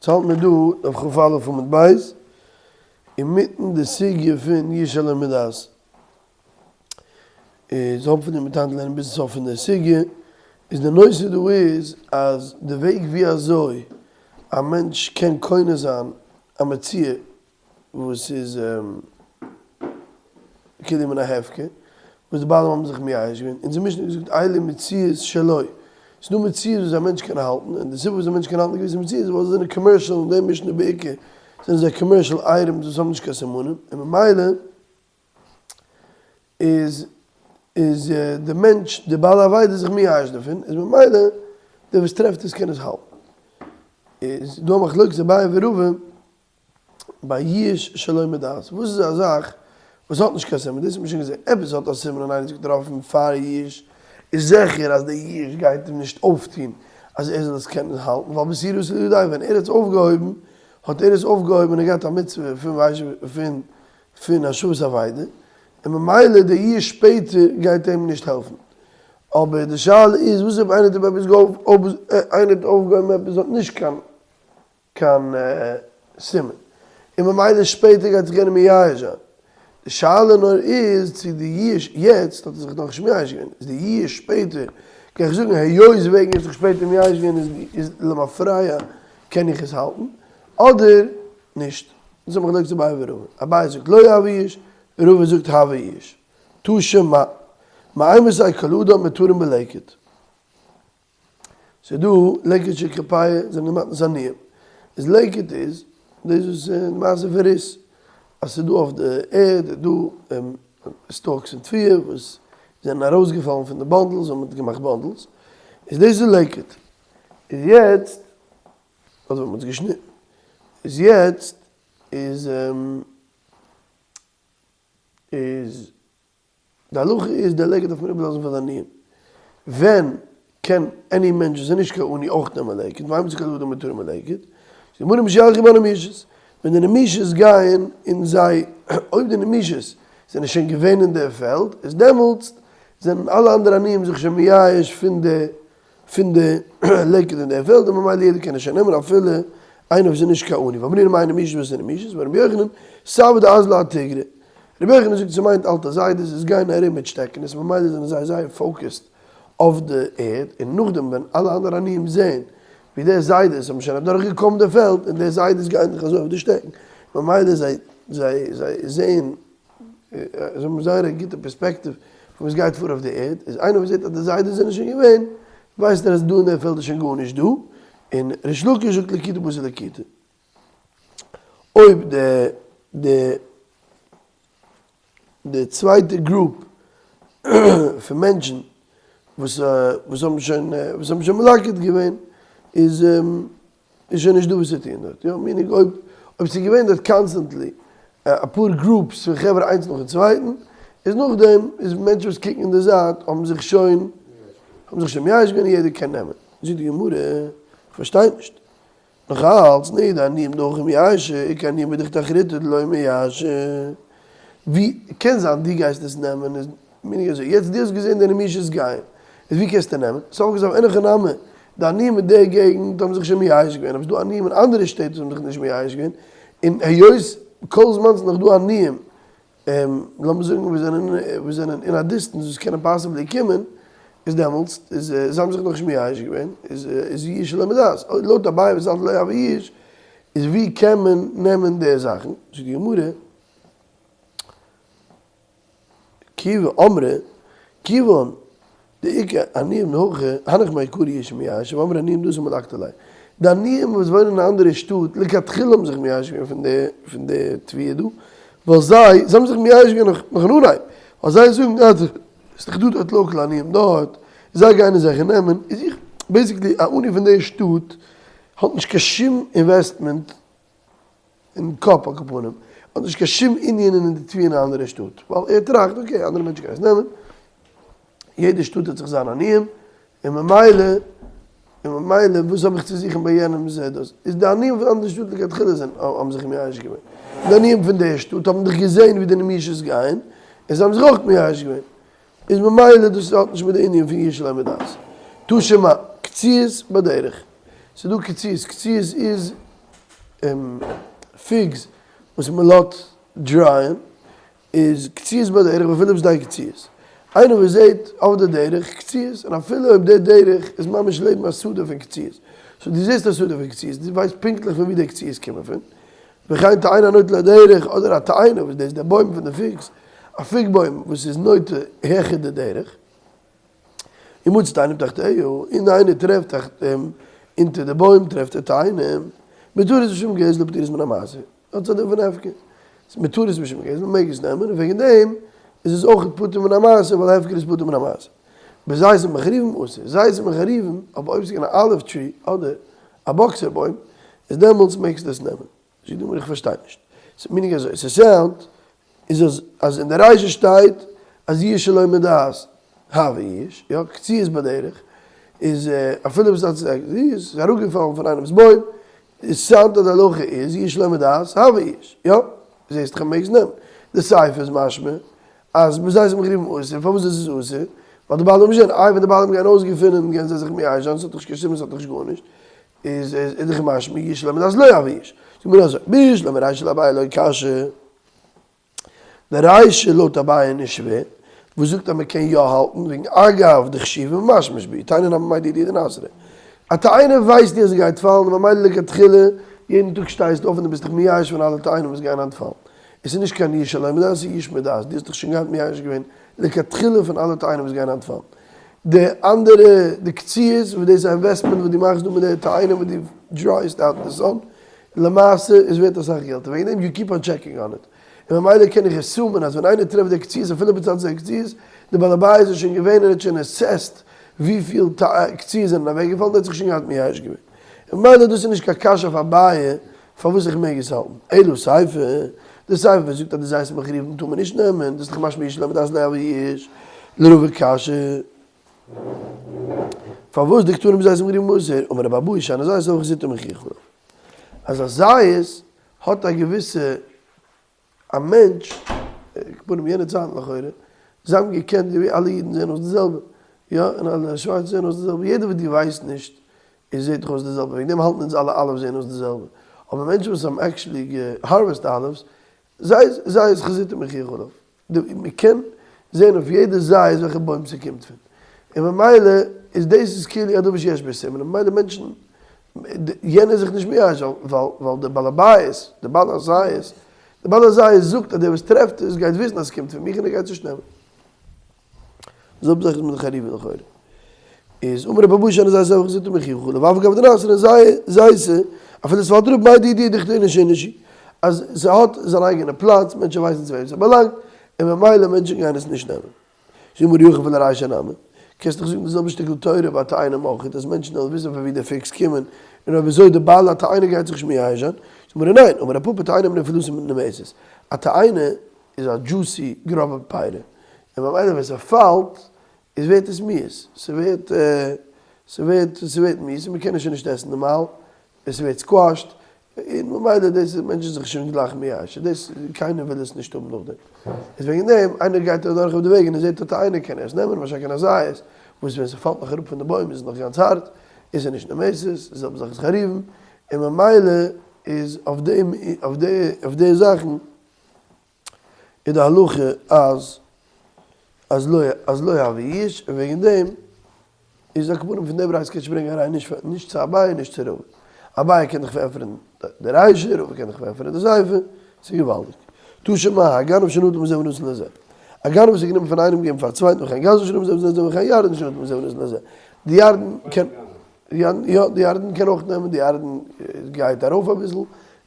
יעצט האלט מיר דא דף כ"א עמוד ב', אינמיטן די סוגיא פון יאוש שלא מדעת. איז hopefully מ'וועט היינט לערנען ביזן סוף פון די סוגיא, איז די נושא דא איז אז די וועג ווי אזוי א מענטש קען קונה זיין א מציאה וואס איז כאילו מן ההפקר, וואס די בעלים האבן זיך מייאש געווען, אונזער משנה האט געזאגט אלו מציאות שלו, ס'איז דא מציאות וואס א מענטש קען האלטן, און די סיבה וואס א מענטש קען האלטן געוויסע מציאות איז ווייל זיי זענען commercial, אין די משנה בעיקר זענען זיי commercial items וואס האבן נישט קיין סימנים, און ממילא איז איז די מענטש די בעל אבידה זיך מייאש דערפון, איז ממילא דער וואס טרעפט עס קען עס האלטן. איז דא א מחלוקת אביי ורבא. ביי יאוש שלא מדעת, וואס איז א זאך וואס האט נישט קיין סימן, דאס האט מען שוין געזען, עפעס האט א סימן און איינער האט עס געטראפן פאר יאוש, איז זיכער אז דער יאוש גייט אים נישט אויפטון אז ער זאל עס קענען האלטן, ווייל בסירות לידי, ווען ער האט עס אויפגעהויבן, האט ער עס אויפגעהויבן און ער געהאט א מצוה פון פון פון השבת אבידה, און ממילא דער יאוש שפעטער גייט אים נישט העלפן. אבער די שאלה איז, וואס אויב איינער האט אים עפעס איינער האט אויפגעהויבן עפעס וואס האט נישט קיין קיין סימן, און ממילא שפעטער גייט זיך יענער מייאש זיין. די שאלה נאר איז צו די ייאוש יעצט האט ער זיך נאכנישט מייאש געווען, איז די ייאוש שפעטער קען איך זאגן היות וועגן ער האט זיך שפעטער מייאש געווען איז איז למפרע קען איך עס האלטן אדער נישט. דאס האט מחלוקת אביי ורבא, אביי זאגט לא הוי ייאוש, רבא זאגט הוי ייאוש. תא שמע, מאימתי כל אדם מותרין בלקט. ס'איז דא לקט שכחה פאה זענען מתנות עניים. איז לקט איז דאס וואס די מעשה פון רות אז ס'איז דא אויף די ערד איז דא stalks פון תבואה וואס זענען ארויסגעפאלן פון די bundles ווען מ'האט געמאכט bundles איז דאס איז לקט. איז יעצט אדער ווען מ'האט עס געשניטן איז יעצט איז איז די הלכה איז די לקט דארף מען איבערלאזן פאר די עניים. ווען קען any מענטש וואס איז נישט קיין עני אויך נעמען לקט? מאימתי כל אדם מותרין בלקט? די גמרא משילכו בהן נמושות. ווען די נמושות גייען און זיי, אויב די נמושות זענען שוין געווען אין די פעלד, איז דעמאלטס זענען אלע אנדערע עניים זיך שוין מייאש פון די פון די לקט אין די פעלד און ממילא יעדער קען עס שוין נעמען אפילו איינער וואס איז נישט קיין עני, ואמרינן מאי נמושות וואס איז נמושות, אמר רבי יוחנן, סבי דאזלי אתיגרא, רבי יוחנן זאגט ס'מיינט אלטע זיידעס וואס גייען ארום מיט שטעקענעס ממילא זענען זיי זייער focused אויף די ערד, און נאכדעם ווען אלע אנדערע עניים זעהן ווי די זיידעס האבן שוין אדורך געקוימט די פעלד און די זיידעס גייען זיך אזוי אויף די שטעקן ממילא זיי זיי זיי זעהן זיי האבן זייער א גוטע פערספעקטיוו פון וואס גייט פאר אויף די ערד, איז איינער וואס זעט אז די זיידעס זענען שוין געווען, ווייסט ער אז דא אין דער פעלד איז שוין גארנישט דא, און ריש לקיש זאגט לקיטה בתר לקיטה. אויב די די די צווייטע group פון מענטשן וואס וואס האבן שוין וואס האבן שוין מלקט געווען איז איז שוין נישט דא וואס צו טון דארט, יא, meaning אויב אויב ס'איז געווען דארט constantly אפאר groups פון חברה איינס נאכן צווייטן, איז נאכדעם איז מענטשן וואס קוקן אין די זייט האבן זיך שוין האבן זיך שוין מייאש געווען און יעדער קען נעמען. זאגט די גמרא, איך פארשטיי נישט, נאך אלץ תנהו דעניים דהכא מייאשי, איכא עניים בדוכתא אחריתי דלא מייאשי, ווי קען זיין דו גייסט עס נעמען איז meaning אזוי, יעצט דו האסט געזען די נמושות גייען, איז ווי קענסטו נעמען? סוף כל סוף אין הכי נמי, די עניים אין די געגנט האבן זיך שוין מייאש געווען, אבער ס'דא עניים אין אנדערע שטעט וואס האבן זיך נישט מייאש געווען, און היות כל זמן ס'איז נאך דא עניים, לאמיר זאגן וואס זענען וואס זענען אין א distance וואס קענען possibly קומען, איז דעמאלטס איז זיי האבן זיך נאכנישט מייאש געווען, איז איז יאוש שלא מדעת, לויט אביי וואס האלט לא הוי יאוש, איז ווי קען מען נעמען די זאכן? זאגט די גמרא. כיוון אמרי, כיוון דאיכא עניים דהכא, הנך מעיקרא יאושי מייאשי, ואמרי עניים דאתי מלקטי להו. די עניים וואס וואוינען אין א אנדערע שטאט לכתחילה האבן זיך מייאש געווען פון די פון די תבואה דא, ווייל זיי זיי האבן זיך מייאש געווען נאך נאכן אנהייב, ווייל זיי זאגן אז ס'איז דאך דא דארט local עניים דארט, זיי גייען עס זיכער נעמען, איז איך basically א עני פון די שטאט האט נישט קיין שום investment אין קאפ על כל פנים, האט נישט קיין שום ענין אין די תבואה אין א אנדערע שטאט, ווייל ער טראכט okay אנדערע מענטשן גייען עס נעמען, יעדע שטאט האט זיך זיין עניים, און ממילא, און ממילא וואס האב איך צו זוכן ביי יענעם זה דאס, איז די עניים פון אנדערע שטאט לכתחילה זענען האבן זיך מייאש געווען, די עניים פון די שטאט האבן דאך געזען ווי די נמושות גייען, און זיי האבן זיך אויך מייאש געווען, איז ממילא דאס האט נישט מיט די ענין פון יאוש שלא מדעת. תא שמע, קציעות בדרך, ס'איז דא קציעות, קציעות איז. figs וואס מען לאזט דרייען איז קציעות בדרך ואפילו בשדה קציעות. איינער וואס זעט אויף די דרך קציעות און אפילו אויב די דרך איז ממש לעבן א שדה פון קציעות. so דו זעסט א שדה פון קציעות, דו ווייסט פונקטליך פון ווי די קציעות קומען פון. וכן תאנה הנוטה לדרך אדער א תאנה וואס דאס איז די בוים פון די figs, א fig בוים וואס איז נוטה העכער די דרך. ומצא תאנים תחתיה, און איינער טרעפט תחת אים אונטער די בוים טרעפט ער תאנים, מותרות משום גזל ופטורות מן המעשר, האט עס א דין פון הפקר, ס'איז מותרות משום גזל, מ'מעג עס נעמען, און וועגן דעם איז עס אויך פטור מן המעשר, ווייל הפקר איז פטור מן המעשר. בזיתים ובחרובים אסור, זיתים און חרובים, אבער אויב ס'איז געווען א olive tree אדער א באקסער בוים, איז דעמאלטס מעגסטו עס נעמען. זאגט די גמרא איך פארשטיי נישט, ס'איז meaning אזוי, ס' sound איז אז אז אין די רישא שטייט אז יאוש שלא מדעת הוי יאוש, יא, קציעות בדרך, איז אפילו וואס האט איז אראפגעפאלן פון איינעמס בוים, איז sound אז די הלכה איז יאוש שלא מדעת הוי יאוש, יא, זעסט איך מעג עס נעמען, די סיפא איז משמע אז בזיתים ובחרובים אסור, פארוואס איז עס אסור? ווייל די בעלים האבן נישט געזען, איי ווען די בעלים גייען אויסגעפינען גייען זיי זיך מייאש זיין, ס'האט דאך נישט קיין סימן ס'האט דאך נישט גארנישט, איז איז דאך משמע יאוש שלא מדעת לא הוי יאוש. זאגט מיר אזוי, בשלמא רישא לאביי לא קשיא, די רישא לויט אביי איז נישט שווער, וואס זאגט אז מען קען יא האלטן, וועגן אגב דחשיבי ומשמש בהו, תאנה נמי מאי דידיה דנתרא. א תאנה ווייסט נישט אז עס גייט פאלן און ממילא לכתחילה יעדן טאג שטייסטו אויף און דו ביסט דיך מייאש פון אלע תאנים וואס גייען היינט פאלן. עס איז נישט קיין יאוש שלא מדעת, עס איז יאוש מדעת, דו האסט דיך שוין געהאט מייאש געווען לכתחילה פון אלע תאנים וואס גייען היינט פאלן. די אנדערע די קציעות וואס דאס איז א investment וואס דו מאכסט דא מיט די תאנים וואס דו דרייסט out אין די sun, למעשה איז ווערט אסאך געלט און וועגן דעם you keep on checking on it, און ממילא קען איך assume ען אז ווען איינער טרעפט די קציעות אפילו בצד זה קציעות, די בעל הבית איז שוין געווען און האט שוין assessed וויפיל קציעות זענען אוועקגעפאלן, ער האט זיך שוין געהאט מייאש געווען. און ממילא דאס איז נישט קיין קשיא אויף אביי פארוואס איך מעג עס האלטן. אלא סיפא, די סיפא וואס זאגט אז די זיתים ובחרובים טאר מען נישט נעמען, דאס איז דאך משמע יאוש שלא מדעת לא הוי יאוש, לרבא קשיא. פארוואס דקתני בזיתים ובחרובים אסור, אמר רבי אבהו שאני זית הופך זיתו מוכיח עליו. אז א זית האט א געוויסע א מענטש, כפנים יענע צייטן לכאורה, זיי האבן געקענט ווי אלע אידן זעען אויס די זעלבע, יא, און אלע שווארצע זעען אויס די זעלבע, יעדער וואס דו ווייסט נישט איז זעט דיך אויס די זעלבע, וועגן דעם האלטן אונז אלע olives זעען אויס די זעלבע, אבער מענטשן וואס האבן actually גע harvest olives, זיי זיי איז חזותו מוכיח עליו. מען קען זען אויף יעדע זית וועלכע בוים ס'קומט פון, און ממילא איז דאס איז כאילו א דבר שיש בו סימן, און ממילא מענטשן, יענער איז זיך נישט מייאש ווייל ווייל די בעל הבית, די בעל הזית, די בעל הזית זאגט אז דער וואס טרעפט עס גייט וויסן אז ס'קומט פון מיך און ער גייט עס נישט נעמען. די זעלבע זאך איז מיט די חרובים לכאורה. איז אמר רבי אבהו שאני זית הופך זיתו מוכיח עליו, ואף על גב דנתרא זיתא, אפילו ס'פאלט אראפ מאי דידיה דקתני שאיניש, אז ס'האט זיין אייגענע פלאץ, מענטשן ווייסן צו וועם ס'באלאנגט, און ממילא מענטשן גייען עס נישט נעמען. זאג מיר אי הכי אפילו רישא נמי, קענסט דאך זאגן די זעלבע שטיקל תורה ביי תאנים אויך, אז מענטשן זאלן וויסן פון ווי די figs קומען, און אויב אזוי די בעל התאנה גייט זיך נישט מייאש זיין, זאג מיר ניין, אמר רב פפא תאנה מנפילתה נמאסת, א תאנה איז א juicy גראבע פירה, און ממילא ווען ס'פאלט איז ווערט עס מיאוס, ס'ווערט ס'ווערט ס'ווערט מיאוס און מ'קען עס שוין נישט עסן נארמאל, און ס'ווערט squashed, און ממילא דאס איז מענטשן זיך שוין גלייך מייאש, דאס קיינער וויל עס נישט האבן נאכדעם, איז וועגן דעם איינער גייט אדורך אויף די וועג און ער זעט א תאנה קען ער עס נעמען, משא כ א זית וואס ווען ס'פאלט נאך אראפ פון די בוים איז עס נאך גאנץ הארט, איז עס נישט נמאסת, די זעלבע זאך איז חרובים, און ממילא איז אויף דעם אויף די אויף די זאכן איז די הלכה אז אז לא אז לא הוי יאוש און וועגן דעם איז על כל פנים פון די ברייתא קענסטו ברענגען א ראיה נישט נישט צו אביי און נישט צו רבא. אביי קען דיך פארענטפערן די רישא, רבא קען דיך פארענטפערן די סיפא, ס'איז געוואלדיג. תא שמע, הגנב שנטל מזה ונתן לזה. א גנב וואס האט גענומען פון איינעם געבן פאר א צווייטן וכן גזלן שנטל מזה ונתן לזה וכן ירדן שנטל מזה ונתן לזה. די ירדן קען יא, די ירדן קען אויך נעמען, די ירדן גייט ארויף אביסל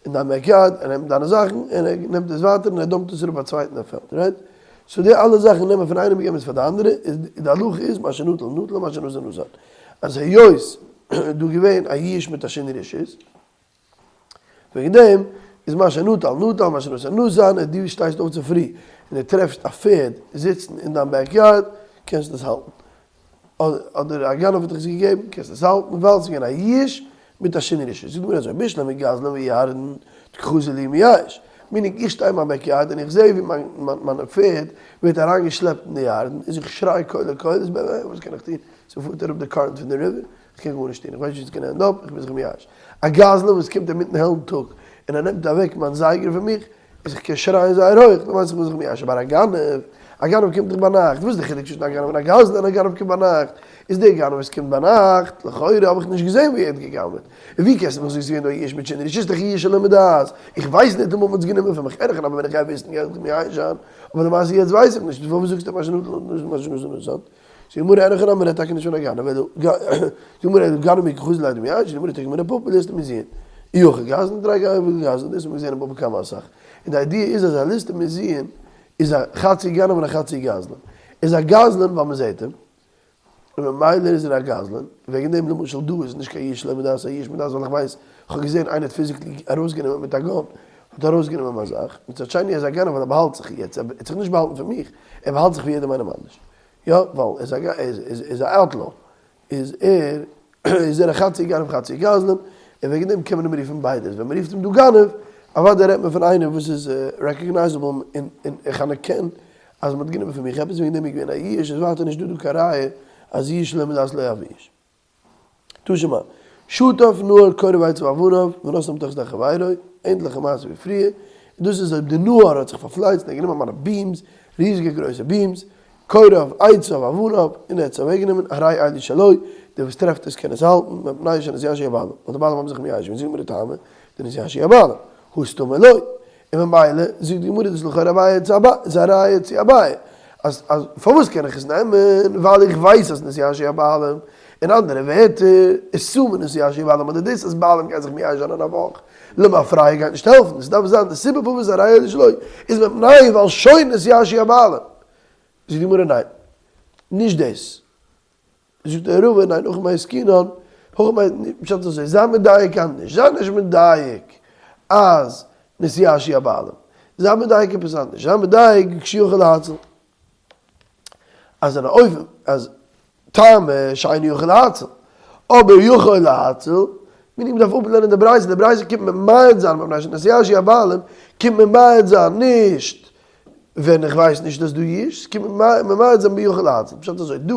אין דיין backyard, ער נעמט דיינע זאכן און ער נעמט עס ווייטער און ער dump ט עס אראפ א צווייטן אויף פעלד, right? so די אלע זאכן נעמען פון איינעם און געבן עס פאר די אנדערע, איז די הלכה איז מה שנטל נטל ומה שנתן נתן. אז היות דא געווען א יאוש מיט א שינוי רשות, וועגן דעם איז מה שנטל נטל מה שנתן נתן, אז דו שטייסט אויף צופרי און דו טרעפסט א פערד זיצן אין דיין backyard, קענסטו עס האלטן. אדער א גנב האט דיך עס געגעבן, קענסטו עס האלטן, ווייל עס איז געווען א יאוש מיט א שינוי רשות. זאגט די גמרא אזוי, בשלמא גזלן וירדן דקא חזי למיייש. meaning איך שטיי אין מיין backyard און איך זע ווי מיין פערד ווערט אריינגעשלעפט אין די ירדן, איז איך שריי קולי קולות, וואס קען איך טון? ס'פארט אראפ די current פון די river, איך קען גארנישט טון, איך ווייס נישט ווי it's gonna end up, איך בין זיך מייאש. א גזלן וואס קומט אינמיטן העלן טאג. און ער נעמט אוועק מיין זייגער פון מיך, איז איך קען שרייען זייער הויך, דו מיינסט איך בין זיך מייאש, אבער א גנב, א גנב קומט דאך ביינאכט, וואס איז די חילוק צווישן א גנב און א גזלן, א גנב קומט ביינאכט, איז דער גנב וואס קומט ביינאכט, לכאורה האב איך נישט געזען ווי ער האט גע'גנב'עט, און ווי קענסטו מיך זאגן ס'איז געווען דא א יאוש מיט שינוי, ס'איז דאך יאוש שלא מדעת, איך ווייס ניטאמאל מ'האט עס גענומען פון מיך, אין הכי נמי ווען איך גיי וויסן גיי איך זיך מייאש זיין, אבער למעשה יעצט ווייס איך נישט, איז פארוואס זאגסטו מה שנתן מה שנתן נתן? זאגט די גמרא אין הכי נמי מ'רעדט טאקע נישט פון א גנב, אלא זאגט די גמרא אלא גנב מי קא חזי ליה דמייאש, זאגט די גמרא תקמא רב פפא ליסטים מזויין, אי הכי גזלן תרי גנבי גזלן, דאס האט מען געזען אין בבא קמא אסאך, און די idea איז אז א ליסטים מזויין איז א חצי גנב און א חצי גזלן, איז א גזלן ווייל מ'זעט אים, און ממילא איז ער א גזלן, וועגן דעם למשל דא איז נישט קיין יאוש שלא מדעת א יאוש מדעת ווייל איך ווייס, איך האב געזען איינער האט physically ארויסגענומען מיט א gun, האט ארויסגענומען מיין זאך, מצד שני ער איז א גנב ווייל ער באהאלט זיך יעצט, ער האט זיך נישט באהאלטן פון מיך, ער באהאלט זיך פון יעדעם איינעם אנדערש, יא ווייל ער איז א ער איז א outlaw, איז ער איז ער א חצי גנב חצי גזלן, און וועגן דעם קען מען אים רופן ביידע, ווען מען רופט אים דא גנב, אוודאי רעדט מען פון איינער וואס איז recognizable און איך אנערקען אז מען האט גענומען פון מיך עפעס וועגן דעם איז געווען א יאוש, איז ווייטער נישט דא דא קיין ראיה אז יאוש שלא מדעת לא יהווה יאוש. תא שמע, שטף נהר כוריו עצו ואבניו ונתנם בתוך שדה חברו, ענדליכע מעשה ווי פריער, און דאס איז אויב די נהר האט זיך פארפלייצט און ער האט גענומען מיינע beams, ריזיגע גרויסע beams, כוריו עצו ואבניו, און ער האט עס אוועקגענומען, הרי אלו שלו, דער וואס טרעפט עס קען עס האלטן, מפני שנתייאשו הבעלים, ווייל די בעלים האבן זיך מייאש געווען, זאגט גמרא טעמא, דנתייאשו הבעלים, הא סתמא לא, און ממילא זאגט די גמרא דאס איז לכאורה אביי צו אביי, איז א ראיה צו אביי, אז אז פארוואס קען איך עס נעמען, ווייל איך ווייס אז נתייאשו הבעלים, אין אנדערע ווערטער, איז סתמא נתייאשו הבעלים, אדער דאס אז בעלים גייט זיך מייאש זיין אין א וואך, למפרע גייט נישט העלפן, עס דארף זיין די סיבה פארוואס איז א ראיה נישט לויט, איז מפני ווייל שוין נתייאשו הבעלים. זאגט די גמרא ניין, נישט דאס. זאגט דער רבי ניין הכא במאי עסקינן, הכא במאי, פשט איז אזוי, זיי מדייק אנדערש, זיי נישט מדייק אז נתייאשו הבעלים, זיי מדייק עפעס אנדערש, זיי מדייק כשיכול להציל, אז אין א אופן אז טעמא שאינו יכול להציל, אבער יכול להציל, meaning מ'דארף אפלערנען די ברייתא, די ברייתא קומט ממעט זיין מפני שנתייאשו הבעלים, קומט ממעט זיין נישט ווען איך ווייס נישט אז דא יש, קומט ממעט זיין ביכול להציל, פשט אזוי, דא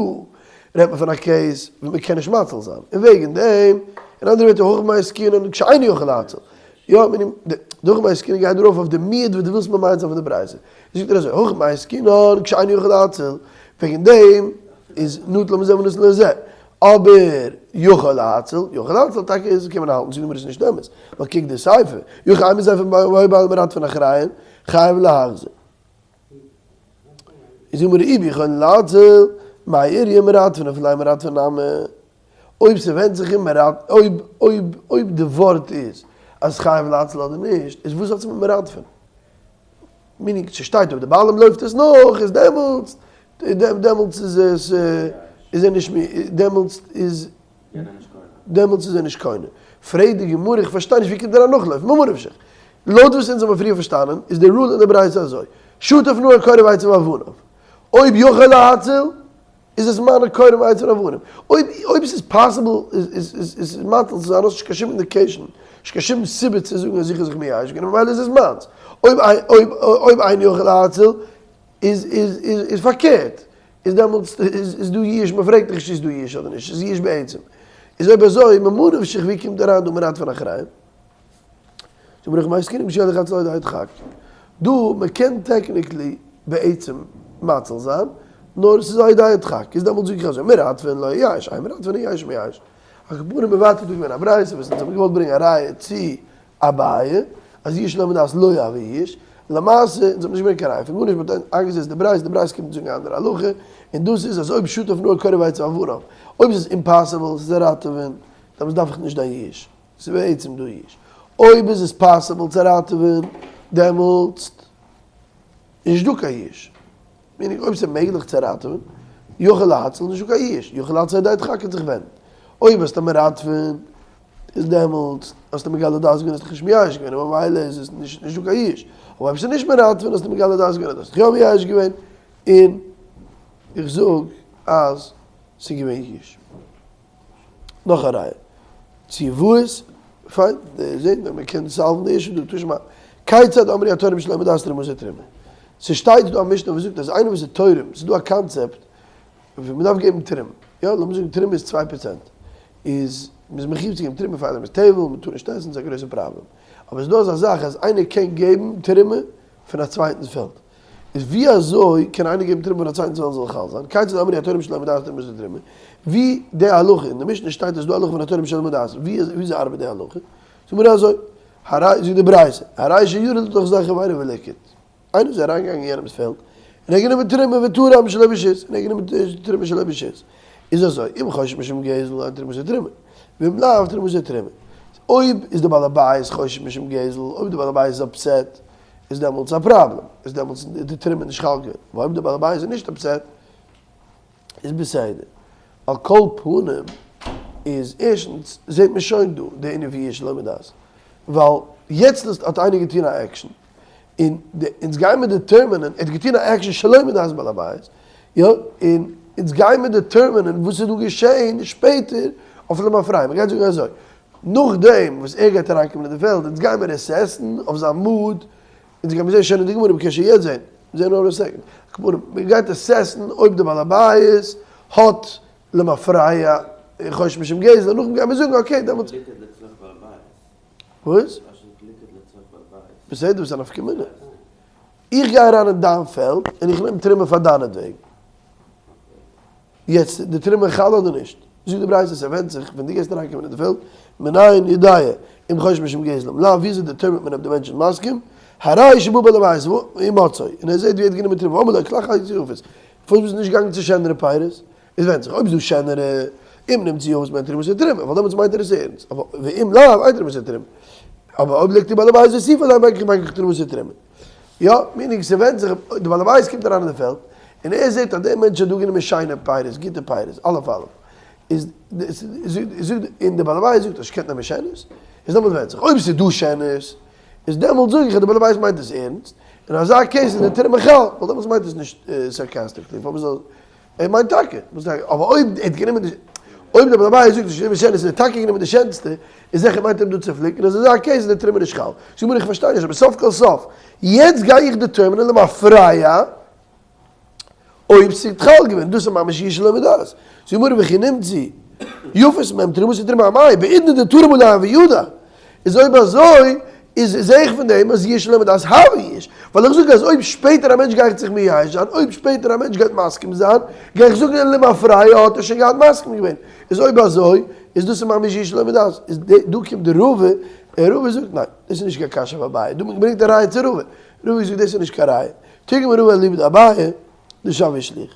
רעדט מען פון א case ווען מען קען נישט מציל זיין, און וועגן דעם, אין אנדערע ווערטער הכא במאי עסקינן כשאינו יכול להציל, יא, meaning, די הכא במאי עסקינן גייט ארויף אויף די מיעוט וואס דו ווילסט ממעט זיין פון די ברייתא, זאגט ער אזוי, הכא במאי עסקינן כשאינו יכול להציל, וועגן דעם איז נטל מזה ונתן לזה, אבער יכול להציל, יכול להציל טאקע איז קען מען האלטן, זאגט די גמרא איז נישט אמת, ווייל קוק די סיפא, יכול אימא סיפא והיו בעלים מרדפין אחריהן, חייב להחזיר. איז די גמרא אי ביכולין להציל, מאי איריא מרדפין אפילו אין מרדפין נמי. אויב ס'ווענדט זיך אין מרד, אויב אויב אויב די ווארט איז אז חייב להציל אדער נישט, איז וואס האט עס מיט מרדפין? meaning ס'שטייט אויב די בעלים לויפט עס נאך איז דעמאלטס דעמאלטס איז עס איז ער נישט דעמאלטס איז דעמאלטס איז ער נישט קונה. פרעגט די גמרא איך פארשטיי נישט ווי קומט ער א נאכלויפן? ממה נפשך? לויט וואס אונז האבן פריער פארשטאנען איז די rule אין די ברייתא אזוי, שטף נהר כוריו עצים ואבניו, אויב יכול להציל איז עס מיינע כורים עצים ואבנים. אויב אויב עס איז possible איז איז איז מציל צו זיין האסט נישט קיין שום indication, נישט קיין שום סיבה צו זאגן אז איך האב זיך מייאש געווען ממילא איז עס מיינס. אויב אויב אויב אינו יכול להציל איז איז איז איז פארקערט, איז דעמאלטס איז איז דא ייאוש, מען פרעגט דיך נישט איז דא ייאוש אדער נישט, ס'איז ייאוש בעצם. איז אויב אזוי ממה נפשך ווי קומט אריין דא מרדפין אחריהם? זאגט מיר הכא במאי עסקינן כשיכול להציל על ידי הדחק. דא מען קען technically בעצם מציל זיין, נאר עס איז על ידי הדחק, איז דעמאלטס זאג איך אזוי, מרדפין לא ייאש, אין מרדפין ייאש מייאש. על כל פנים איז ווייטער דא געווען א ברייתא וואס אונז האבן געוואלט ברענגען א ראיה צו אביי אז יאוש שלא מדעת לא יהווה יאוש, למעשה אונז האבן נישט געברענגט קיין ראיה פון גארנישט, מען האט איינגעזעצט די ברייתא, די ברייתא קומט זאגן א אנדערע הלכה, און דאס איז אז אויב שטף נהר כוריו עצים ואבניו, אויב איז עס impossible צו ראטעווען, דעמאלטס דארף איך נישט דיין יאוש. ס'איז בעצם דא יאוש. אויב איז עס possible צו ראטעווען, דעמאלטס איז נישט דא קיין יאוש. meaning אויב ס'איז מעגליך צו ראטעווען, יכול להציל, נישט דא קיין יאוש. יכול להציל על ידי הדחק קען זיך ווענדן. אויב האסטו מרדפין, איז דעמאלטס האסטו מגלה דעת געווען האסט דיך נישט מייאש געווען, און ממילא איז עס נישט דא קיין יאוש. אבער אויב ס'איז נישט מרדפין האסטו מגלה דעת געווען אז דו האסט דיך יא מייאש געווען, און איך זאג אז ס'איז געווען יאוש. נאך א ראיה. צו וואס? פיין, זעהט מען מ'קען solve ן די issue דא, תא שמע. כיצד אמרו התורם שלא מדעת תרומתו תרומה. ס'שטייט דא א משנה וואס זאגט אז איינער וואס איז תורם, ס'איז דא א קאנצעפט ווי מ'דארף געבן תרומה, יא, לאמיר זאגן תרומה איז 2%, איז. מ'איז מחיוב צו געבן תרומה פאר דעם איז טבל, מ'טאר נישט עסן, ס'איז א גרויסע פראבלעם. אבער ס'איז דא אזא זאך אז איינער קען געבן תרומה פון א צווייטנס פעלד. איז ווי אזוי קען איינער געבן תרומה פון א צווייטנס פעלד זאל חל זיין? כיצד אמרו התורם שלא מדעת תרומתו תרומה. ווי די הלכה, אין די משנה שטייט אז ס'איז דא הלכה פון התורם שלא מדעת, ווי אזוי ארבעט די הלכה? זאג מיר אזוי, הרי, זאגט די ברייתא, הרי שירד לתוך שדה חבירו וליקט. איינער איז אריינגעגאנגען אין יענעמס פעלד און ער האט גענומען תרומה ותרם שלא ברשות, און ער האט גענומען תרומה שלא ברשות, איז אזוי, אם חושש משום גזל אין תרומתו תרומה, ואם לאו תרומתו תרומה. אויב איז די בעל הבית חושש משום גזל, אויב די בעל הבית איז upset, איז דעמאלטס א פראבלעם, איז דעמאלטס די תרומה נישט חל געווען, אבער אויב די בעל הבית איז נישט upset, איז בסדר. על כל פנים איז ערשטנס זעט מען שוין דא די ענין פון יאוש שלא מדעת, ווייל יעצט האט איינער געטון א עקשן, און אונז גייען מיר determine ען, ער האט געטון א עקשן שלא מדעת בעל הבית, יא, און אונז גייען מיר determine ען וואס איז דא געשען שפעטער אויף למפרע, מען גייט זאגן אזוי, נאכדעם וואס ער גייט אריינקומען אין די פעלד, אונז גייען מיר assess ן אויף זיין mood, אונז גיימיר זעהן שוין אין די גמרא, מ'קען שוין יעצט זעהן, זעהן נאר א second, כמובן מ'גייט assess ן אויב די בעל הבית האט למפרע חושש משום גזל, נאכדעם גיימיר זאגן okay דעמאלטס. ליקט לצורך בעל הבית. וואס? בסדר וואס איז א נפקא מינה? איך גיי אריין אין דיין פעלד און איך נעם תרומה פאר דיינעטוועגן. יעצט די תרומה חל אדער נישט? זאגט די ברייתא ס'ווענדט זיך ווען דו גייסט אריינקומען אין די פעלד, מנין יודע אם חושש משום גזל אם לאו, וויאזוי determine ט מען אויב די מענטש איז מסכים, הרי שבא בעל הבית ומצאו, און ער זעט ווי ער האט גענומען תרומה, ואמר לו כלך עצי יפות, פארוואס ביסטו נישט געגאנגען צו שענערע פירות? עס ווענדט זיך אויב איז דא שענערע, אם נמצאו יפות מהן תרומתו תרומה, ווייל דעמאלטס מיינט ער עס ערנסט, אבער ואם לאו אין תרומתו תרומה, אבער אויב ליקטו בעל הבית והוסיפו עליהם בין כך תרומתו תרומה. יא, meaning ס'ווענדט זיך, די בעל הבית קומט אריין אין די פעלד, און ער זעט אז דער מענטש האט דא גענומען שיינע פירות, גוטע פירות, אלף אלף, איז זאגט, און די בעל הבית זאגט אז שקענט נעמען שענערס, איז דעמאלט ווענדט זיך, אויב ס'איז דא שענערס, איז דעמאלט זאג איך אז די בעל הבית מיינט עס ערנסט, אין אזא case איז די תרומה חל, ווייל דעמאלטס מיינט עס נישט sarcastically, פארוואס זאל. ער מיינט טאקע, וואס טאקע, אבער אויב ער האט גענומען די, אויב דער בעל הבית זאגט נישט גענומען שענערס און ער האט טאקע גענומען די שענסטע, איז זיכער מיינט ער אים דא צו פליקן, איז אזא case איז די תרומה נישט חל. זאג מיר איך פארשטיי נישט, אבער סוף כל סוף, יעצט גיי איך determine ען למפרע אויב ס'איז חל געווען, דאס איז ממש יאוש שלא מדעת. זאג מיר וכי נמצאו יפות מהן תרומתו תרומה אמאי, בעידנא דתרם עליהן וידע. איז אויב אזוי איז זעה איך פון דעם אז יאוש שלא מדעת הוי יאוש, ווייל איך זאג אז אויב שפעטער א מענטש גייט זיך מייאש זיין, אויב שפעטער א מענטש גייט מסכים זיין, גיי איך זאגן למפרע האט ער שוין געהאט מסכים געווען, איז אויב אזוי איז דאס ממש יאוש שלא מדעת, איז דא קומט די רבא, און רבא זאגט ניין, דאס איז נישט קיין קשיא אויף אביי, דא ברענגט א ראיה צו רבא, רבא זאגט דאס איז נישט קיין ראיה, תרגמא רבא אליבא דאביי, דשויה שליח.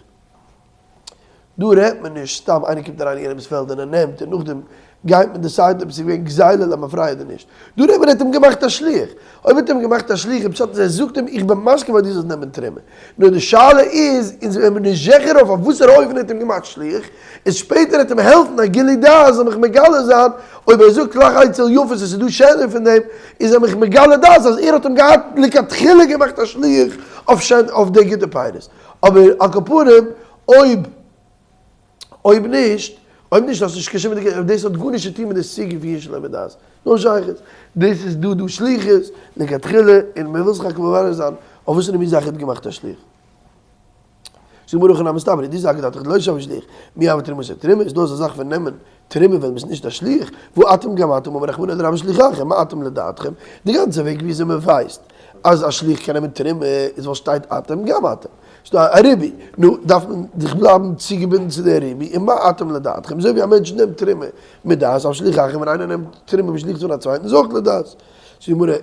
דא רעדט מען נישט סתם איינער קומט אריין אין יענעמס פעלד און ער נעמט און נאכדעם גייט מען decide ן אויב עס איז געווען גזילה למפרע אדער נישט. דא רעדט מען ער האט אים געמאכט א שליח. אויב האט ער אים געמאכט א שליח איז פשט אז ער זאגט אים איך בין מסכים אז דו זאלסט נעמען תרומה. נאר די שאלה איז אונז זעמיר נישט זיכער אויף אויף וואסערע אופן ער האט אים געמאכט שליח, איז שפעטער וועט אים העלפן א גילוי דעת זאל מיך מגלה זיין אויב ער זאגט לך אצל יפות עס איז דא שענער פון דעם איז ער מיך מגלה דעת אז ער האט אים געהאט לכתחילה געמאכט א שליח אויף די גוטע פירות. אבער על כל פנים, אויב אויב נישט, אויב נישט האסטו נישט קיין שום אינדיקעישאן, דאס האט גארנישט צו טון מיט די סוגיא פון יאוש שלא מדעת, no שייכות, דאס איז דא דא שליחות לכתחילה און מען וויל זיך רק מברר זיין אויף וואס מין זאך ער האט געמאכט א שליח. זאגט גמרא הכי נמי מסתברא, די זאך דארף דאך לא שווה שליח, מי הוי תרומת תרומה, איז דא אזא זאך פון נעמען תרומה ווען מ'איז נישט א שליח, והא אתם גם אתם אמר רחמנא לרבות שליחכם, מה אתם לדעתכם, די גאנצע וועג וויאזוי מ'ווייסט אז א שליח קען נעמען תרומה איז ווייל שטייט אתם גם אתם, ס'דא א ריבוי, נו דארף מען זיך בלייבן צוגעבינדן צו די ריבוי, און מה אתם לדעתכם, אזוי ווי א מענטש נעמט תרומה מדעת אף שליחכם, ווען איינער נעמט תרומה בשליחות פון א צווייטן איז אויך לדעת. זאגט די גמרא,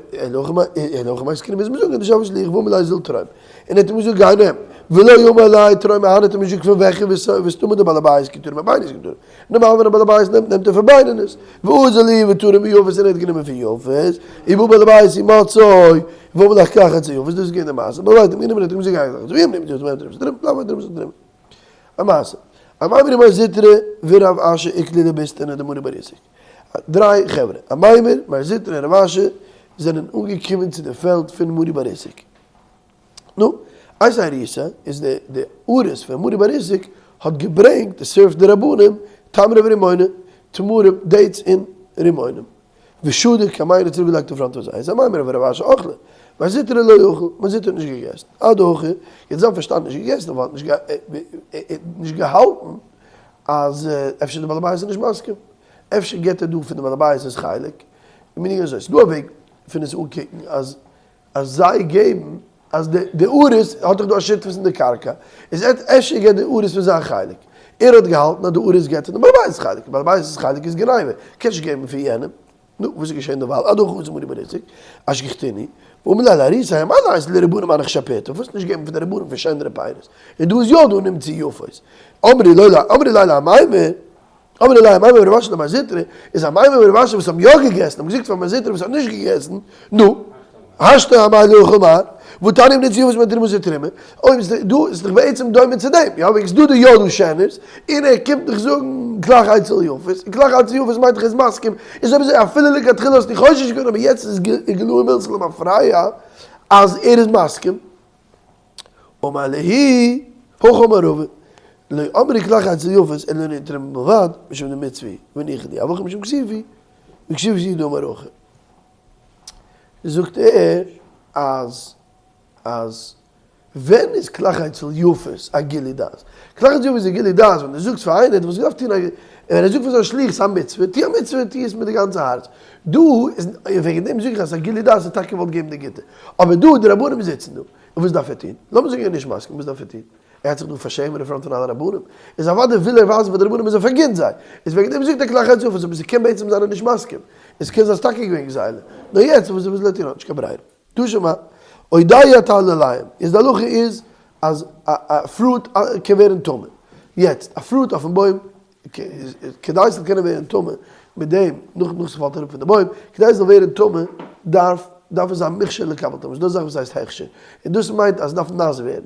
אלא הכי מאי עסקינן מוז מען זאגן אז דשויה שליח ואמר ליה זיל תרום, און ער האט אים געזאגט גיי נעם, ולא אמר ליה תרום מהני האט אים נישט געזאגט פון וועלכע וסתמא דבעל הבית כי תרם מבינונית כי תרם, נארמאל ווען א בעל הבית נעמט נעמט ער פון בינונית, ואזל איהו ותרם מיפות און ער האט גענומען פון יפות, ובא בעל הבית ומצאו, ואמר ליה קח עצי יפות, דאס איז געווען די מעשה, בעל הבית האט אים גענומען און האט אים געזאגט גיי קח עצי יפות, ואם נמצא יפות מהן תרום לאו תרום תרום. א מעשה, אמימר ומר זוטרא ורב אשי איקלעו לבוסתנא דמרי בר איסק. דריי חברה, אמימר, מר זוטרא און רב אשי, זענען אנגעקומען צו די פעלד פון מרי בר איסק. נו, אייתי אריסא איז די די אריס פון מרי בר איסק האט געברענגט די serve ט די רבנים תמרי ורימוני, תמרים, dates און רימונים. ושדא קמייהו האט צוריקגעלייגט אין front פון זיי. איז אמימר ורב אשי אכלי, מר זוטרא לא אכל, מר זוטרא האט נישט געגעסן. עד הכא, יעצט זיי האבן פארשטאנען נישט געגעסן ווייל ער האט נישט געהאלטן אז אפשר די בעל הבית איז נישט מסכים. אפשר געבט ער דא פון די בעל הבית'ס חלק, meaning אזוי, ס'דא א וועג פון עס אנקוקן אז אז זיי געבן, אז די די אריס האט דאך דא א שותפות אין די קרקע, איז אפשר געבט די אריס פון זיין חלק, ער האט געהאלטן אז די אריס געבט פון די בעל הבית'ס חלק, די בעל הבית'ס חלק איז גניבה, קען נישט געבן פון יענעם. נו, וואס איז געשען דערווייל? עד הכא אתא מרי בר איציק, אשגחתיני, ואמר ליה לאריסי אמאי ליתו לרבנן מהנך שפירתא, פארוואס נישט געבן פאר די רבנים פון שענערע פירות? און דא איז יא דא נמצאו יפות. אמרי לא ל אמרי ליה לאמימר, אמרי ליה אמימר ורב אשי למר זוטרא, איז אמימר ורב אשי וואס האבן יא געגעסן האבן געזאגט פאר מר זוטרא וואס האט נישט געגעסן, נו, השתא אמאי לא אכל מר, והתניא אם נמצאו יפות מהן תרומה תרומה, אויב איז דא איז דאך בעצם דומה צו דעם, יא וועגן ס'דא דא יא דא שענערס, און ער קומט דיך זאגן כלך אצל יפות, און כלך אצל יפות מיינט דאך ער איז מסכים, איז אויב אזוי אפילו לכתחילה האסטו חושש געווען אבער יעצט איז גילוי מילתא למפרע אז ער איז מסכים. אמר להו, הכי אמר רבא, לא אמרו כלך אצל יפות אלא לענין תרומה בלבד, משום דמצוה היא, וניחא להו, אבל הכא משום כיסופא, וכיסופא הוא דאמר הכי. זאגט ער אז אז ווען איז כלך אצל יפות א גילוי דעת? כלך אצל יפות איז א גילוי דעת ווען דו זאגסט פאר איינער דו וואלסט געדארפט טון א ווען ער זאגט פאר זיין שליח ס'איז א מצוה, טו א מצוה טו עס מיט די גאנצע הארץ. דא איז וועגן דעם זאג איך אז א גילוי דעת איז טאקע וואלט געבן די גוטע. אבער דא די רבנים זיצן דא, און וואס דארף ער טון? לאמיר זאגן ער איז נישט מסכים, וואס דארף ער טון? ער האט זיך דא פארשעמען אין front פון אלע רבנים, איז אוודאי וויל ער ווייזן פאר די רבנים אז ער פארגינט זיי, איז וועגן דעם זאגט ער כלך אצל יפות, אבער ס'קען בעצם זיין ער איז נישט מסכים, עס קען זיין ס'טאקע געווען גזילה, נאר יעצט וואס וויל ער טון האט נישט קיין ברירה. תא שמע, אודאי הטל עליהם, איז די הלכה איז אז א fruit קען ווערן טמא, יעצט א fruit אויפן בוים כדי ס'זאל קענען ווערן טמא מיט דעם נאך נאך ס'פאלט אראפ פון די בוים, כדי ס'זאל ווערן טמא דארף דארף עס זיין מוכשר לקבל טומאה, ס'איז דא א זאך וואס הייסט הכשר, און דאס מיינט אז ס'דארף נאס ווערן,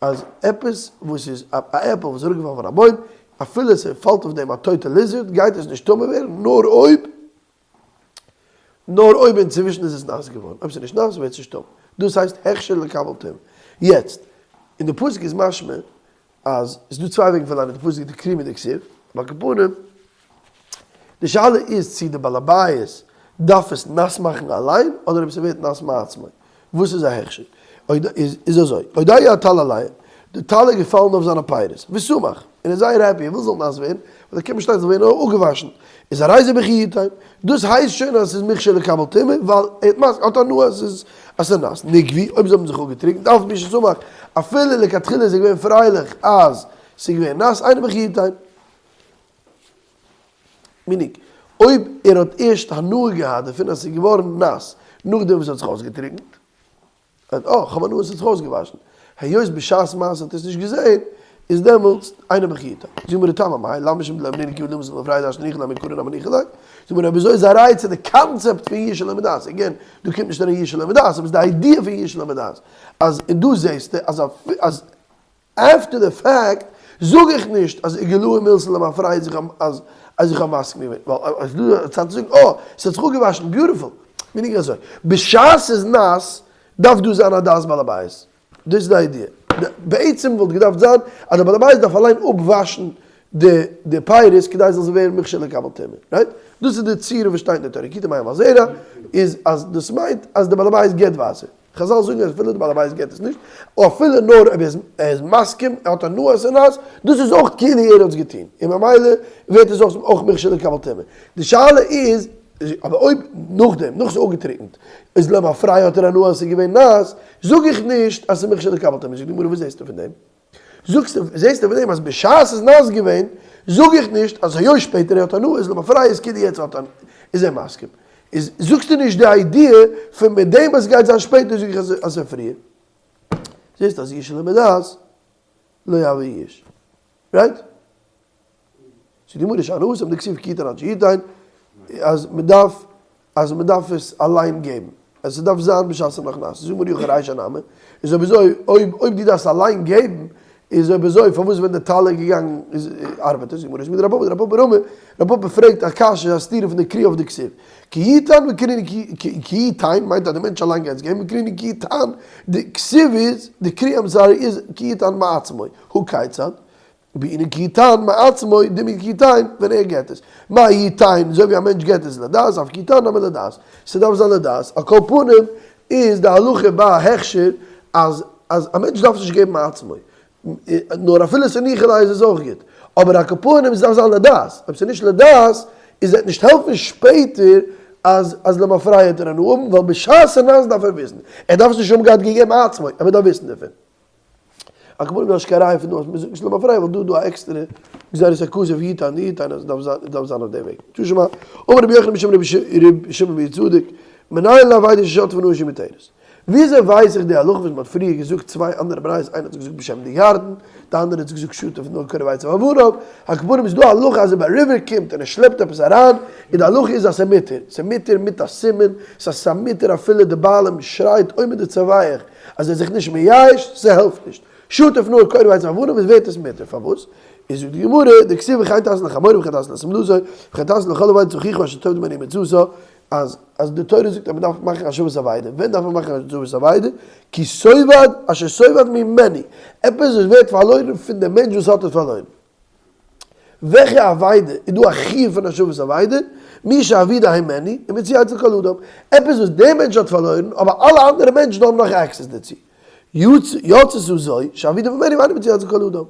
אז עפעס וואס איז א עפל וואס איז אראפגעפאלן פון א בוים, אפילו ס'פאלט אויף דעם א טויטע lizard גייט עס נישט טמא ווערן נאר אויב נאר אויב אינצווישן איז עס נאס געווארן, אויב ס'איז נישט נאס ווערט עס נישט טמא, דאס הייסט הכשר לקבל טומאה. יעצט, אין די פסוק איז משמע אז ס'איז דא צוויי וועגן פון ליינען די פסוק די קרי מיט די כתיב, אבער על כל פנים, די שאלה איז צי די בעל הבית דארף עס נאס מאכן אליין אדער אויב ס'ווערט נאס מעצמו, וואס איז א הכשר? איז אזוי, אודאי הטל עליהם, די טל איז געפאלן אויף זיינע פירות, ושמח, און ער איז זייער happy, ער וויל ס'זאל נאס ווערן, ווייל ער קען באשטיין ס'זאל ווערן אפגעוואשן, איז הרי זה בכי יתן, דאס הייסט שוין אז ס'איז מוכשר לקבל טומאה, ווייל ער האט האט הנאה אז ס'איז אז ס'איז נאס, נגבו, אויב זיי האבן זיך אפגעטריקנט, אף על פי ששמח, אפילו לכתחילה איז ער געווען פרייליך אז ס'איז געווען נאס, אינו בכי יתן. meaning, אויב ער האט ערשט הנאה געהאט דערפון אז ס'איז געווארן נאס נאכדעם וואס ס'האט זיך אויסגעטריקנט, אה, כ'האב הנאה ס'האט זיך אויסגעוואשן, היות בשעת מעשה האט ער עס נישט געזען, איז דעמאלטס אינו בכי יתן. זאגט מיר די טעם אמאי, למה משום דלא אמרינן כיוון דאמר למפרע דאשתא ניחא ליה מעיקרא נמי ניחא ליה. זאגט מיר אויב אזוי איז א ראיה צו די קאנצעפט פון יאוש שלא מדעת, again, דא קומט נישט אריין יאוש שלא מדעת, אבער ס'איז די idea פון יאוש שלא מדעת, אז און דא זעסטו אז אז after the fact זאג איך נישט אז איגלאי מילתא למפרע אז איך אז אז איך האב מסכים געווען, ווייל אז דא א צד צו זאגן אה, ס'האט זיך אפגעוואשן, beautiful, meaning אזוי, בשעת ס'איז נאס דארף דא זיין א דעת בעל הבית, דאס איז די idea, בעצם וואלט געדארפט זיין אז דער בעל הבית דארף אליין אפוואשן די די פירות כדי זאל זיי ווערן מוכשר לקבל טומאה, right? דאס איז די צורה וואס שטייט אין די תורה, כי יתן מים על זרע, איז אז דאס מיינט אז דער בעל הבית געבט וואסער. חזל זאגן אז אפילו די בעל הבית געבט עס נישט, או אפילו נאר אויב ער איז מסכים, ער האט הנאה אז ס'איז נאס, דאס איז אויך כאילו ער האט עס געטון, און ממילא ווערט עס אויך מוכשר לקבל טומאה. די שאלה איז, אבער אויב נאכדעם, נאך ס'איז אפגעטריקנט, איז למפרע האט ער הנאה אז ס'איז געווען נאס, זאג איך נישט אז ס'איז מוכשר לקבל טומאה. זאגט די גמרא וואס זעסטו פון דעם? זאגסטו, זעסטו פון דעם אז בשעת ס'איז נאס געווען, זאג איך נישט אז היות שפעטער ער האט הנאה איז למפרע איז כאילו יעצט האט הנאה, איז ער מסכים. איז זאגסטו נישט די idea פון מיט דעם וואס גייט זיין שפעטער זאג איך אז אז פריער. זעסט אז יאוש שלא מדעת לא יהווה יאוש. right? זאגט די גמרא שאני התם דכתיב כי יתן עד שיתן אז מ'דארף אז מ'דארף עס אליין געבן, אז ס'דארף זיין בשעת ס'איז נאך נאס, זאג מיר אי הכי רישא נמי, איז אויב אזוי, אויב אויב דו דארפסט אליין געבן, איז אויב אזוי פארוואס ווען די טל איז געגאנגען איז ארבעט עס, זאג מיר איז מדר' פפא, ר' פפא רמי, ר' פפא פרעגט א קשיא א סתירה פון די קריאה אויף די כתיב, כי יתן וקריני כי יתן מיינט אז די מענטש אליין גייט עס געבן, וקריני כי יתן, די כתיב איז, די קריאה I'm sorry איז כי יתן מעצמו, הא כיצד? בעינן כי יתן מעצמו דומיא כי יתן ווען ער געט עס. מה יתן אזוי ווי א מענטש געט עס לדעת אף כי יתן נמי לדעת. ס'דארף זיין לדעת. על כל פנים איז די הלכה ביי א הכשר אז אז א מענטש דארף עס נישט געבן מעצמו. נאר אפילו ס'ניחא ליה איז עס אויך גוט. אבער על כל פנים ס'דארף זיין לדעת. אויב ס'נישט לדעת. איז וועט נישט העלפן שפעטער אז אז למפרע וועט ער הנאה האבן, ווייל בשעת ס'נאס דארף ער וויסן, ער דארף עס נישט האבן געהאט געגעבן עצמו, אבער ער דארף וויסן דערפון. על כל פנים דא קיין ראיה פון דא אז מ'זאגט נישט למפרע ווייל דא איז דא א עקסטערע גזירת הכתוב יתן יתן אז דארף זיין דארף זיין אויף די וועג. תא שמע, אמר רבי יוחנן בשם רבי שמעון בן יהוצדק, מנין לאבידה ששטפה נהר שהיא מותרת. וויאזוי ווייס איך די הלכה וואס מ'האט פריער געזאגט צוויי אנדערע ברייתות איינער האט עס געזאגט בשם די ירדן די אנדערע האט עס געזאגט שטף נהר קרוב אצל אבניו, על כל פנים איז דא א הלכה אז אויב א river קומט און ער שלעפט עפעס אריין איז די הלכה איז אז ס'איז מותר, ס'איז מותר מיט א סימן, ס'איז א מותר אפילו די בעלים שרייט עומד וצווח אז ער איז זיך נישט מייאש, ס'העלפט נישט. שטף נהר קרוב אצל אבניו איז ווערט עס מותר, פארוואס? איז זאגט די גמרא, דכתיב וכן תעשה לחמורו וכן תעשה לשמלתו וכן תעשה לכל אבידת אחיך אשר תאבד ממנו ומצאת, אז אז די תורה זאגט אז מען דארף מאכן השבת אבידה, ווען דארף מען מאכן השבת אבידה? כי תאבד אשר תאבד ממנו, עפעס וואס ווערט פארלוירן פון די מענטש וואס האט עס פארלוירן. וועלכע אבידה איז דא א חיוב פון השבת אבידה? מי שאבידה הימנו ומצויה אצל כל אדם, עפעס וואס דער מענטש האט פארלוירן אבער אלע אנדערע מענטשן האבן נאך access דערצו. יצתה זו שאבידה ממנו ואינה מצויה אצל כל אדם.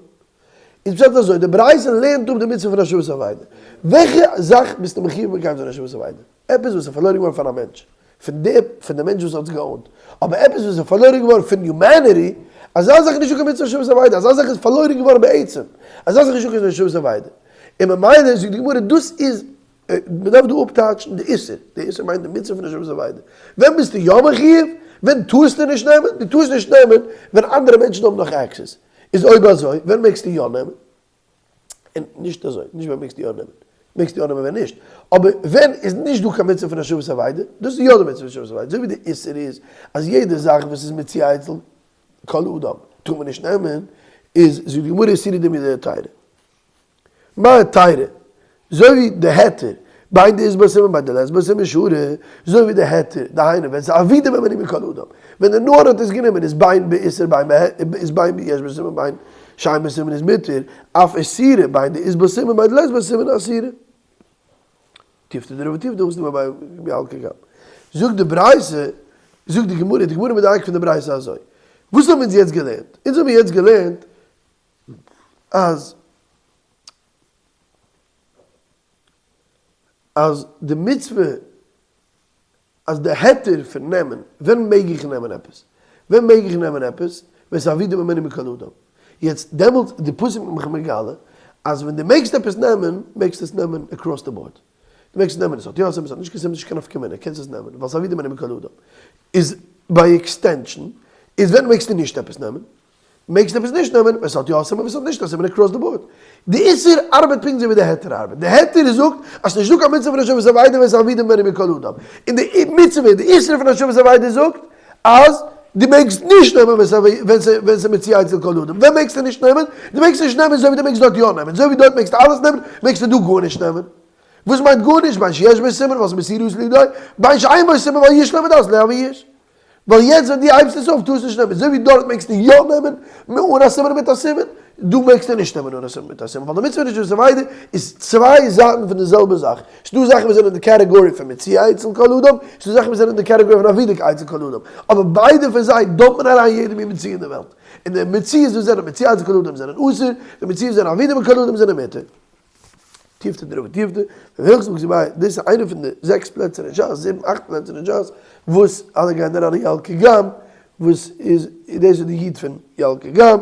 איז פשט אזוי, די ברייתא לערנט אפ די מצוה פון השבת אבידה. וועלכע זאך ביסטו מחיוב מקיים זיין השבת אבידה? עפעס וואס איז פארלוירן געווארן פאר א מענטש, פון די פון די מענטש וואס האט עס גע own ט, אבער עפעס וואס איז פארלוירן געווארן פון humanity, אזא זאך איז נישטא קיין מצוה השבת אבידה, אזא זאך איז פארלוירן געווארן בעצם, אזא זאך איז נישטא קיין השבת אבידה. און ממילא זאגט די גמרא דאס איז, מען דארף דא אפטייטשן די איסור, די איסור מיינט די מצוה פון השבת אבידה. ווען ביסטו יא מחיוב? ווען טארסטו נישט נעמען? דו טארסט נישט נעמען ווען אנדערע מענטשן האבן נאך access. איז אויב אזוי ווען מעגסטו יא נעמען? און נישט אזוי, נישט ווען מעגסטו יא נעמען, מעגסטו יא נעמען ווען נישט, אבער ווען איז נישט דא קיין מצוה פון השבת אבידה, דאס איז יא די מצוה פון השבת אבידה, אזוי ווי די איסור איז אז יעדע זאך וואס איז מצויה אצל כל אדם טאר מען נישט נעמען, איז זאגט די גמרא איסורא דומיא דהיתרא. מה היתרא? אזוי ווי די היתר, בין דאית בה סימן בין דלית בה סימן שרי, אזוי ווי די היתר, דהיינו ווען ס'איז אבידה ממנו מכל אדם, ווען די נהר האט עס גענומען איז בין באיסור בין איז בין ביש בה סימן בין שאין בה סימן איז מותר, אף איסורא בין דאית בה סימן בין דלית בה סימן אסירא. תיובתא דרבא תיובתא דאס איז ביי ילקא גם. זאגט די ברייתא, זאגט די גמרא, די גמרא מדייק פון די ברייתא אזוי, וואס האבן אונז יעצט געלערנט? אונז האבן יעצט געלערנט אז אז די מצוה אז די היתר פון נעמען, ווען מעג איך נעמען עפעס? ווען מעג איך נעמען עפעס? ווען ס'איז אבידה ממנו מכל אדם. יעצט דעמאלטס די פסוק איז מיך מגלה אז ווען דו מעגסט עפעס נעמען, מעגסטו עס נעמען across the board. דו מעגסט עס נעמען, עס האט יא א סימן, עס האט נישט קיין סימן, ס'נישט קיין נפקא מינה, קענסט עס נעמען, ווייל ס'איז אבידה ממנו מכל אדם. איז by extension, איז ווען מעגסטו נישט עפעס נעמען? מעגסט עפעס נישט נעמען ווען ס'האט יא א סימן ווען ס'האט נישט א סימן across the board. די איסור ארבעט פונקט אזוי ווי די היתר ארבעט. די היתר זאגט אז ס'נישט דא קיין מצוה פון השבת אבידה ווען ס'איז אבידה ממנו מכל אדם. און די מצוה, די איסור פון השבת אבידה זאגט אז דו מעגסט נישט נעמען ווען ס'איז מצויה אצל כל אדם. ווען מעגסטו נישט נעמען? דו מעגסט נישט נעמען אזוי ווי דו מעגסט דארט יא נעמען. אזוי ווי דארט מעגסטו אלעס נעמען, מעגסטו דא גארנישט נעמען. וואס מיינט גארנישט? בין שיש בו סימן ווייל ס'איז מסירה לידו, בין שאין בו סימן ווייל יש לו מדעת לא יש. ווייל יעצט ווען דו הייבסט עס אויף טארסטו נישט נעמען, אזוי ווי דארט מעגסטו יא נעמען אן א סימן און מיט א סימן, דא מעגסטו נישט נעמען אן א סימן מיט א סימן, ווייל די מצוה פון השבת אבידה איז צוויי זייטן פון די זעלבע זאך, ס'דא זאכן וואס זענען אין די category פון מצויה אצל כל אדם, ס'דא זאכן וואס זענען אין די category פון אבידה אצל כל אדם, אבער ביידע פון זיי dump מען אריין יעדע מין מציאה אין די וועלט, און די מציאות וואס זענען מצויה אצל כל אדם זענען אסור, די מציאות וואס זענען אבידה מכל אדם זענען מותר. תיובתא דרבא תיובתא, והלכתא וואס איז דאס איז איינע פון די זעקס פלעצער אין שס, זיבן אכט פלעצער אין שס, וואס אלע גייען אריין אין ילקוט גם, וואס איז דאס איז די איד פון ילקוט גם,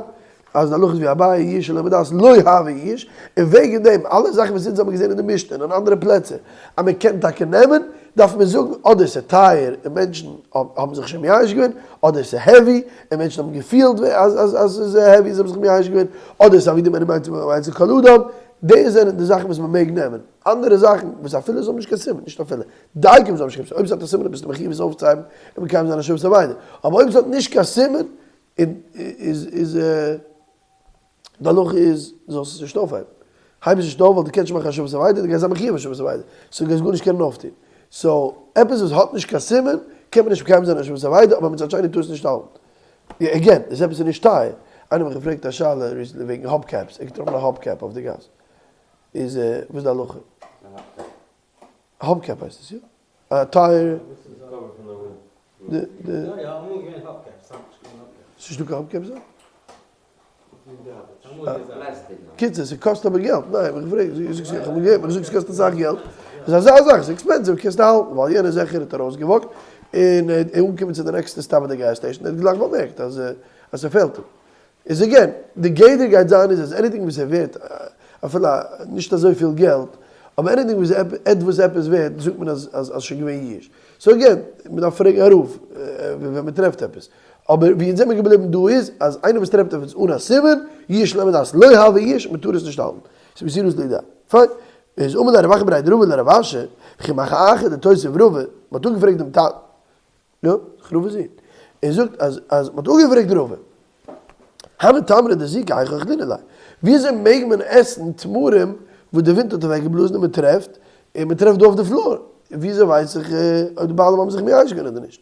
אז די הלכה איז ווי אביי יאוש שלא מדעת לא הוה יאוש, און וועגן דעם אלע זאכן וואס אונז האבן געזען אין די משנה און אין אנדערע פלעצער אז מען קען טאקע נעמען, דארף מען זאגן אדער ס'איז טייער און מענטשן האבן זיך שוין מייאש געווען, אדער ס'איז heavy און מענטשן האבן געפילט אז אז אז ס'איז heavy און זיי האבן זיך מייאש געווען, אדער ס'איז אבידה ממנו אצל כל אדם, דאס זענען די זאכן וואס מען מעג נעמען, אנדערע זאכן וואס אפילו זיי האבן נישט קיין סימן, נישט אפילו, דייקא וואס זיי האבן נישט קיין סימן, אויב ס'האט א סימן ביסטו מחיוב עס אויפצוהייבן און מקיים זיין השבת אבידה, אבער אויב ס'האט נישט קיין סימן איז איז די הלכה איז זאלסט עס נישט אויפהייבן. הייב עס נישט אויף ווייל דו קענסט נישט מאכן השבת אבידה, דו גייסט זיין מחיוב השבת אבידה, so דו גייסט גארנישט קענען אויפטון. so עפעס וואס האט נישט קיין סימן קען מען נישט מקיים זיין השבת אבידה, אבער מצד שני טארסט נישט האלטן. again, דאס עפעס איז נישט טייער. איינער האט מיך געפרעגט א שאלה recently וועגן hubcaps, ער האט געטראפן א hubcap אויף די גאס. איז וואס איז די הלכה? hubcap הייסט עס יא? א טייער. די די. ס'נישט דא קיין hubcaps דא? קיצור, ס'קאסט אבער געלט. ניין, איך פרעג, איך זאג, איך האב געגעבן, איך זאג ס'קאסט אסאך געלט. איז אזא זאך, ס'איז expensive, קענסטו האלטן, ווייל יענער זיכער האט ארויסגעוואקט, און ער איז אנגעקומען צו די נעקסטע stop ביי די gas station, ער האט גלייך באמערקט אז אז ס'פעלט אים. איז again, די גדר גייט זיין איז אז anything וואס איז ווערט אפילו נישט אזויפיל געלט, אבער anything וואס איז עטוואס עפעס ווערט, זאגט מען אז אז ס'שוין געווען ייאוש. so again, מ'דארף פרעגן א רב ווען מ'טרעפט עפעס. אבער ווי אונז זעמיר געבליבן דא איז אז איינער וואס טרעפט עפעס אן א סימן, ייאוש שלא מדעת לא הוי ייאוש, מען טאר עס נישט האלטן. ס'איז מסירות לידע. פיין. איז אמר ליה רב אחא בריה דרבא לרב אשי, וכי מאחר דתותיב רבא, מען האט אפגעפרעגט דעם טאטן, יא, זיך רבא'ס זון. ער זאגט אז אז מען האט אפגעפרעגט רבא, הני תמרי דזיקא היכי אכלינן ליה, וויאזוי מעג מען עסן תמרים וואס די ווינט האט אוועקגעבלאזן און מען טרעפט, און מען טרעפט דא אויף די floor, וויאזוי ווייס איך אויב די בעלים האבן זיך מייאש געווען אדער נישט?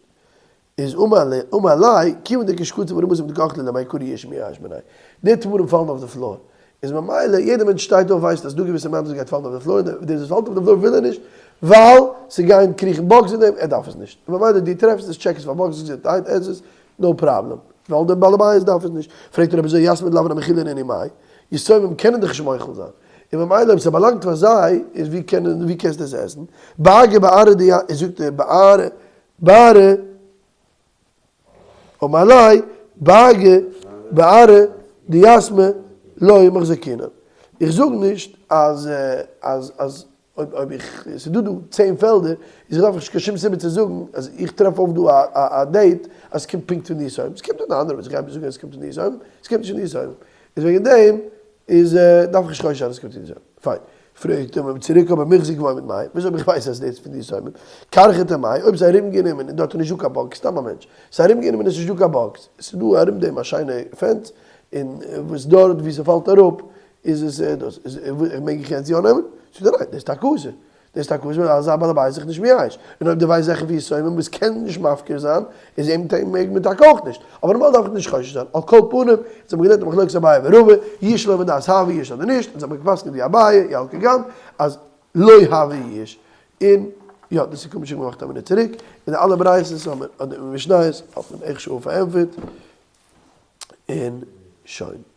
איז אמר ליה, כיוון דכשקצים ורמשים דקאכלי למעיקרא ייאוש מייאש מינייהו. די תמרים פאלן אויף די floor. איז ממילא יעדער מענטש שטייט אויף ווייסט אז ס'דא געוויסע amount וואס גייט פאלן אויף די floor, און דאס וואס פאלט אויף די floor וויל ער נישט, ווייל ס'גייען קריכן bugs אין דעם, ער דארף עס נישט. און ממילא דו טרעפסט עס, טשעק עס פאר bugs, געזונטהייט, עס עס, no problem. ווייל דער בעל הבית דארף עס נישט. פרעגט ער אויב אזוי יתמי דלאו מחילי נינהו מאי? יתומים קענען דאך נישט מוחל זיין. און ממילא אויב ס'באלאנגט פאר זיי, איז ווי קענען, ווי קענסטו עס עסן? באגע בארעא די, זאגט ער, בארעא. בארעא אמר ליה באגה בארעא דיתמי לא מחזקינן. איך זאג נישט אז אז אז אויב אויב איך ס'איז דא דא צען פעלדער איז איך דארף נישט קיין שום סיבה צו זאגן אז איך טרעף אויף דא א א date אז ס'קומט פונקט פון די יתומים. ס'קומט פון די אנדערע וואס איך גיי זאגן אז ס'קומט פון די יתומים. ס'קומט נישט פון די יתומים. איז וועגן דעם איז דארף איך נישט חושש זיין אז ס'קומט פון די יתומים. פיין. פרעגט אים צוריק אבער מוחזק ועומד מאי, וויאזוי אויב איך ווייס אז דאס איז פון די יתומים, כרכתא מאי, אויב ס'איז ארומגענומען און דארט איז נישטא קיין bugs, סתם א מענטש, ס'איז ארומגענומען און ס'איז נישטא קיין bugs, ס'איז דא ארום דעם א שיינע fence, און וואס דארט ווי ס'פאלט אראפ איז עס דאס, איז מעג איך יעצט יא נעמען? זאגט ער ניין, דאס איז טאקע אסור, דאס איז טאקע אסור ווייל אזא בעל הבית איז זיך נישט מייאש, און אויב דו ווייסט זיכער ווי יתומים וואס קען נישט מפקיר זיין, איז אים מעג מען טאקע אויך נישט, אבער נארמאל דארף איך נישט חושש זיין, על כל פנים, אונז האבן געלערנט א מחלוקת אביי ורבא, ייאוש שלא מדעת הוי ייאוש אדער נישט, אונז האבן געפסקנט ווי אביי, ילקא גם, אז לא הוי ייאוש, און יא, דאס איז קוים שוין געמאכט א מינוט צוריק, און די אלע ברייתות האבן, אדער משניות האט מען עכט שוין פארענטפערט, און שוין.